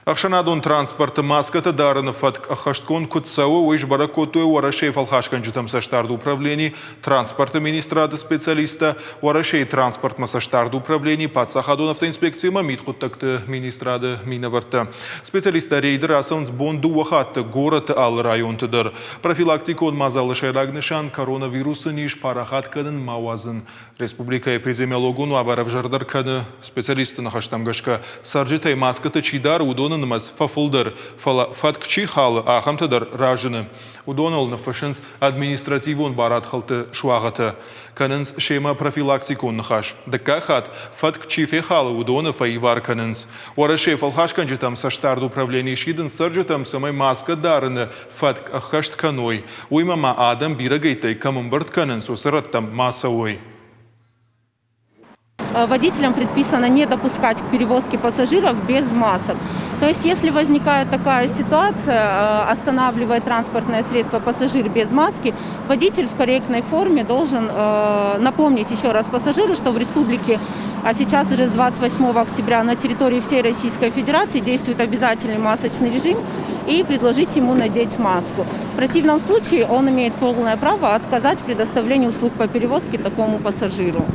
Ӕхсӕнадон транспорты маскӕтӕ дарыны фӕтк ӕххӕстгонд куыд цӕуы, уый сбӕрӕг кодтой Уӕрӕсейы фӕлхасгӕнджытӕм цӕстдарды управлени, транспорты министрады специалисттӕ, Уӕрӕсейы транспортмӕ цӕстдарды управлени, паддзахадон автоинспекци ӕмӕ мидхъуыддӕгты министрады минӕвӕрттӕ. Специалисттӕ рейды рацӕуынц бон дыууӕ хатты горӕты алы районты дӕр. Профилактикон мадзалы сӕйраг нысан коронавирусы низ парахат кӕнын ма уадзын. Республикӕйы эпидемиологон уавӕр ӕвзӕрдӕр кӕны. Специалистты ныхӕстӕм гӕсгӕ, цӕрджытӕй маскӕтӕ чи дары, уыдоны нымӕц фӕфылдӕр, фӕлӕ фӕтк чи халы, ахӕмтӕ дӕр разыны. Уыдоныл ныффыссынц административон барадхӕлдты суагъӕтӕ. Кӕнынц семӕ профилактикон ныхас. Дыккаг хатт, фӕтк чи фехалы, уыдоны фӕивар кӕнынц. Уӕрӕсейы фӕлхасгӕнджытӕм цӕстдард управленийы сидынц цӕрджытӕм, цӕмӕй маскӕ дарыны фӕтк ӕххӕст кӕной. Уыимӕ ма адӕм бирӕгӕйттӕй кӕм ӕмбырд кӕнынц, уыцы рӕттӕм ма цӕуой. Водителям предписано не допускать к перевозке пассажиров без масок. То есть, если возникает такая ситуация, останавливает транспортное средство пассажир без маски, водитель в корректной форме должен напомнить еще раз пассажиру, что в республике, а сейчас уже с 28 октября на территории всей Российской Федерации действует обязательный масочный режим, и предложить ему надеть маску. В противном случае он имеет полное право отказать в предоставлении услуг по перевозке такому пассажиру.